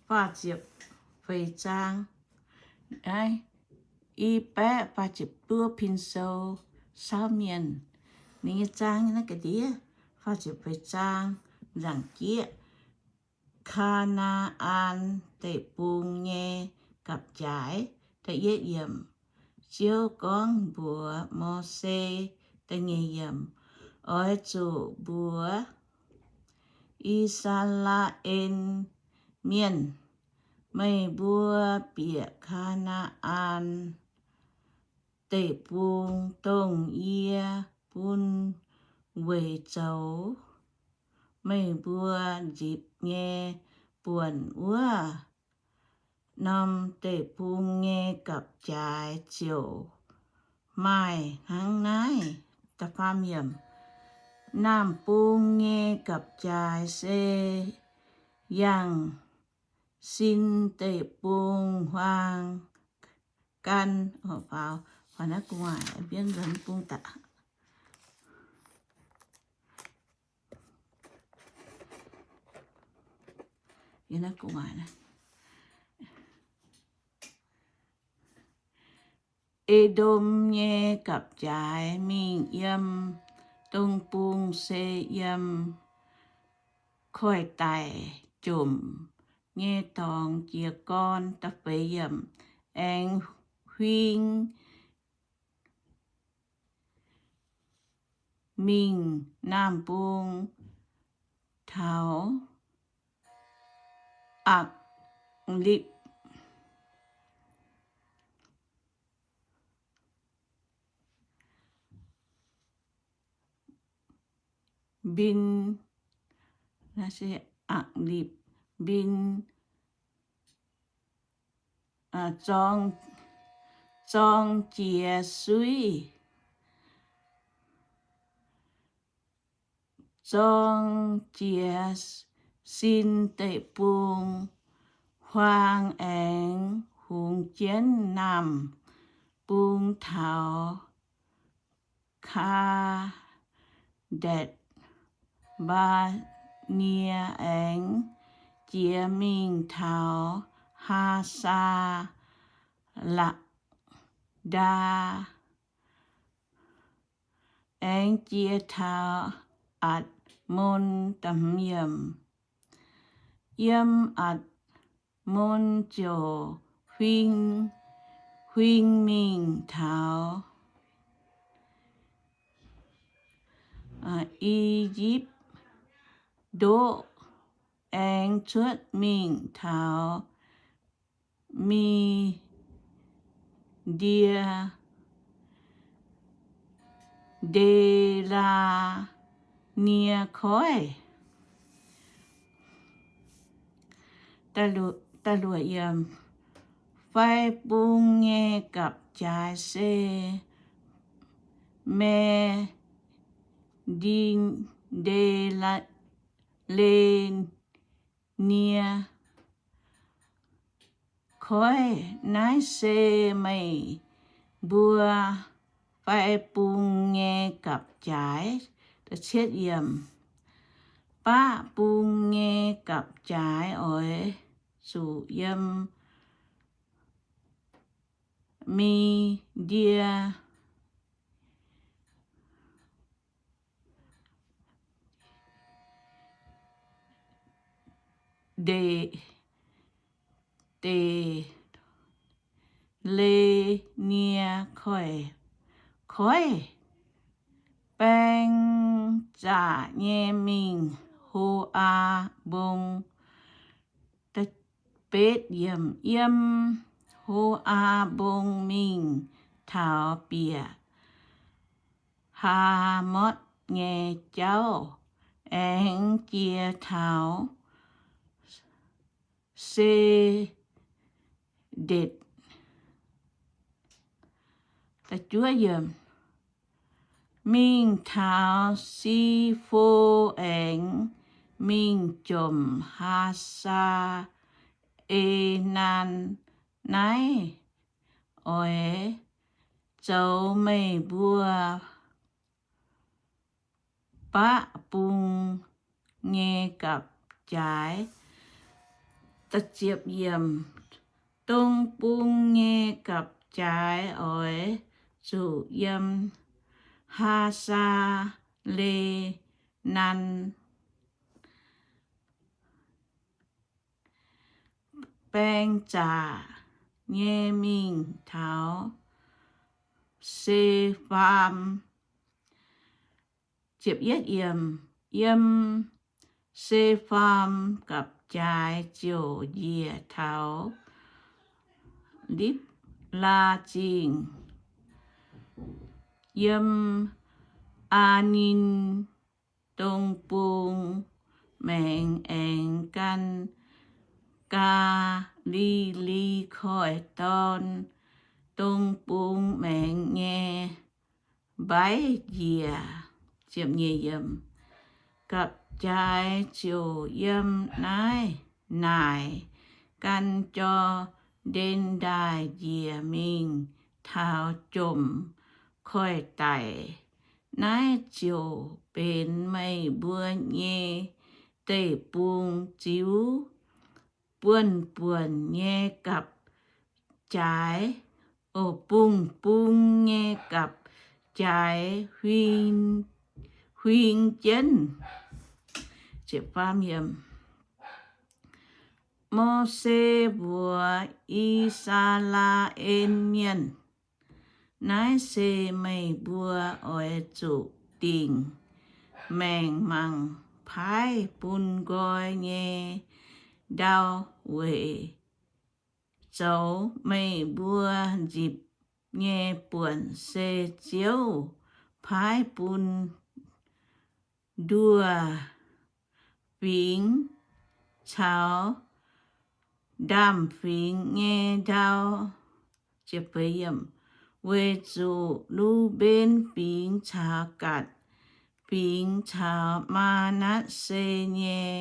faah ziepc feix zaang, i baeqv faah ziepc duqv pin sou, Saauv Mienh. Ninh nyei zaang naaiv ga'ndiev, faah ziepc feix zaang, nzaangc jieqv, Kaa^naa^an Deic-Bung nyei gapv-jaaix. Ziouv gorngv mbuox Mose, da'nyeic yiemc, Oix zuqc mbuox I^saa^laa^en Mienh, Meih mbuo bieqc Kaa^naa^an Deic-Bung, dongh yie bun weic zoux meih mbuo nzipc nyei buonc wuov norm deic-bung nyei gapv-jaaix ziouc maaih hnangv naaiv. Naamh bung nyei gapv-jaaix se yangh Sin Deic-Bung huaang gan. E^ndom nyei gapv-jaaix mingh yiem dong bung se yiem koiv-daic jomc nyei dorngx jiez gorn. Aengx huing mingh naamh bung taux Aqlipc Mbin, Aqlipc Mbin, zorng jiex suiv, zorng jiex Sin Deic-Bung huaang aengx hungx jienv naamh bung taux Kaa^ndetc Mbaa^nie, aengx jiex mingh taux Haa^saa^laa^ndaa, aengx jiex taux Atc^mon. Yiem Atc^mon ziouc huing, huing mingh taux I^yipv Ndoqv, aengx cuotv mingh taux Mi^ndie, Nde^laa^nie Koiv. Fai bung nyei gapv-jaaix se Me^ndie, Nde^laa^nie Koiv. Naaiv se meih mbuo fai bung nyei gapv-jaaix. Baqv bung nyei gapv-jaaix oix zuqc yiem Mi^ndie, Nde, Nde^laa^nie Koiv, Koiv, baeng zaqc nyei mingh Ho^aa Mbong. Betv, yiem Ho^aa Mbong mingh taux bieqc Haamotv nyei jauv, aengx jiex taux Sedetv. Mingh taux Si^fo aengx mingh jomc Haa^saa^en^naan. Naaiv oix zoux meih mbuo baqv bung nyei gapv-jaaix. Da'ziepc yiemc. Dong bung nyei gapv-jaaix oix zuqc yiem Haa^saa^le^nan baeng zaqc nyei mingh taux Se^faam. Yiem Se^faam gapv-jaaix ziouc njiec taux Lipv^laa Zingh, yiem Aa^nin dong bung maengx aengx gan Gaa^li^li Koiv-Dorn dong bung maengx nyei mbaiv njiec. Gapv-jaaix ziouc yiem naaiv naaic gan Jor^ndaen Ndaaih njiec mingh taux Jomc Koiv-Daic. Naaiv ziouc benx meih mbuo nyei deic-bung-ziux buonv-buonc nyei gapv-jaaix, o, bung-bung nyei gapv-jaaix huing jienv. Mose mbuox I^saa^laa^en Mienh, Naaiv se meih mbuo oix zuqc dingc maengc mangc paaiv bun nqoi nyei ndau weic zoux meih mbuo nzipc nyei buonc, se Ziouv paaiv bun nduov fingx caux ndaamv-fingx nyei ndau. Weic zuqc Lu^mben Fingx caux Gatc Fingx caux Maa^natv^se nyei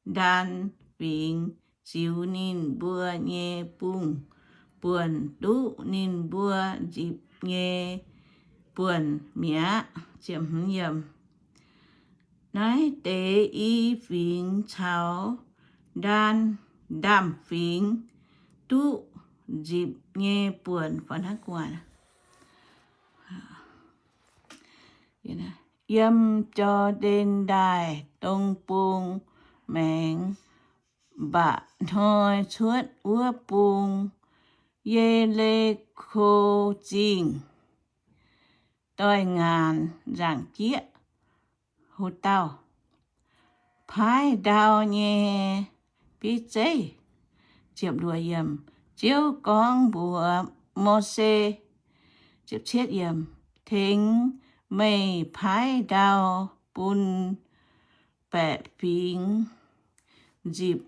Ndaan Fingx ziux ninh mbuo nyei bung-buonc duqv ninh mbuo nzipc nyei buonc mi'aqv. Naaiv deix i fingx caux ndaan, ndaamv-fingx duqv nzipc nyei buonc yiem Jor^ndaen Ndaaih dong bung maengx mba'hnoi cuotv wuov bung, Ye^li^ko Zingh, doix-ngaanc nzaangc jieqv, ho dauh, paaiv ndau nyei bieiv zeiv. Ziouv gorngv mbuox Mose, tengx meih paaiv ndau bun baeqc fingx nzipc.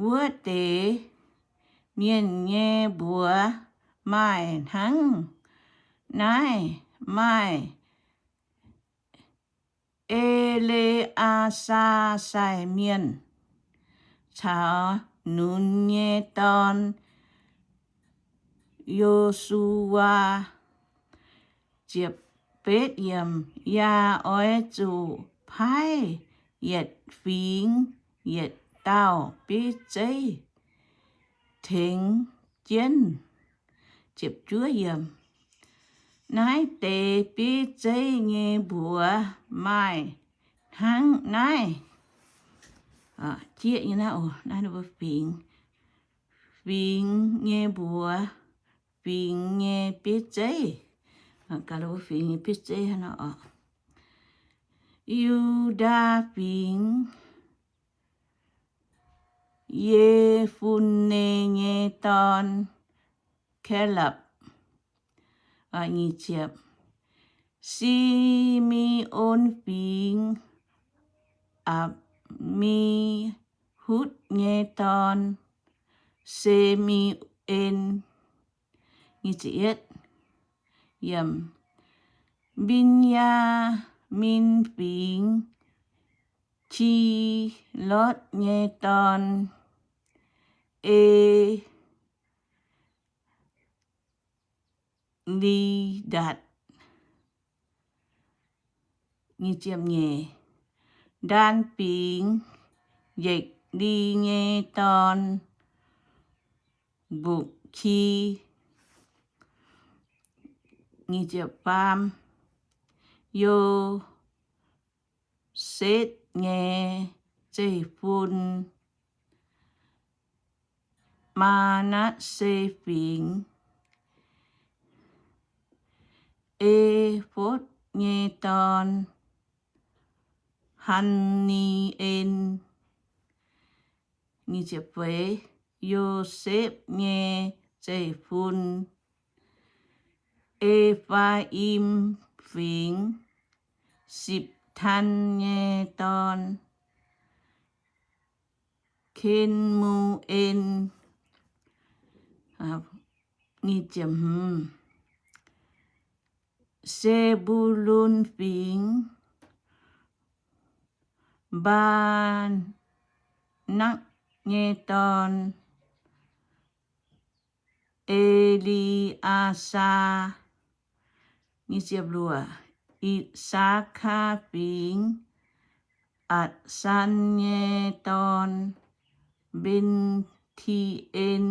Wuov deix mienh nyei mbuox maaih hnangv naaiv. Maaih E^le^aa^saa sai mienh caux Nun nyei dorn, Yo^su^waa. Yaac oix zuqc paaiv yietc fingx yietc dauh bieiv zeiv tengx jienv. Naaiv deix bieiv zeiv nyei mbuox maaih hnangv naaiv. Jieqv nyei naaiv, naaiv mbuo fingx, fingx nyei mbuox, fingx nyei bieiv zeiv. Gaax, mbuo fingx nyei bieiv zeiv hnangv nor oc. Yu^ndaa Fingx, Ye^fun^ne nyei dorn, Kaalapc. Si^me^on Fingx, Apc^mi^hutv nyei dorn, Se^mi^en. Mben^yaa^min Fingx, Qi^lotv nyei dorn, E^li^ndatc. Ndaan Fingx, Yietc Mbiv^le nyei dorn, Mbukv^ki. Faam, Yosepv nyei zeiv-fun, Maa^natv^se Fingx, Efotv nyei dorn, Han^ni^en. Yosepv nyei zeiv-fun, E^faa^im Fingx, Sipv^tan nyei dorn, Ken^mu^en. Se^mbu^lun Fingx, Mbaa^nakv nyei dorn, E^li^aa^saa. I^saa^kaa Fingx, Atc^san nyei dorn, Mben^ti^en.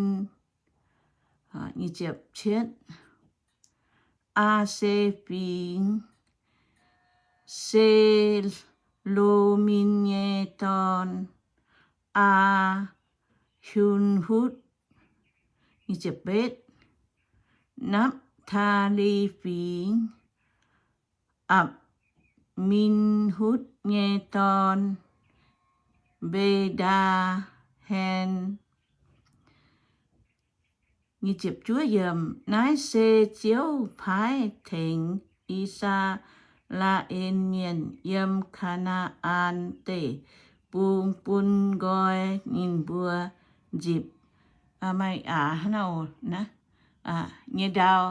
Aa^se Fingx, Se^lo^min nyei dorn, Aa^hun^hutv. Napv^taa^li Fingx, Apc^min^hutv nyei dorn, Mbe^ndaa^hen. Naaiv se Ziouv paaiv tengx I^saa^laa^en Mienh yiem Kaa^naa^an Deic-Bung bun nqoi ninh mbuo nzipc, maaih aav hnangv naaiv nyei ndau.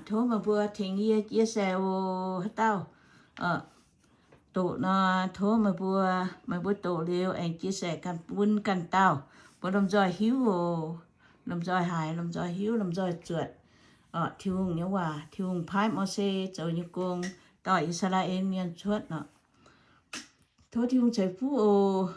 Tov meih mbuo tengx yie chia sẻ oc. Haaix dauh doqc nor, tov meih mbuo, meih mbuo doqc liuz aengx chia sẻ ganh bun ganh dauh, mbuo lomh nzoih hiuv oc, lomh nzoih haiz, lomh nzoih hiuv, lomh nzoih zuotc Tin-Hungh nyei waac, Tin-Hungh paaiv Mose zoux nyei gong, dorh I^saa^laa^en Mienh cuotv nor. Tov Tin-Hungh ceix fuqv oc.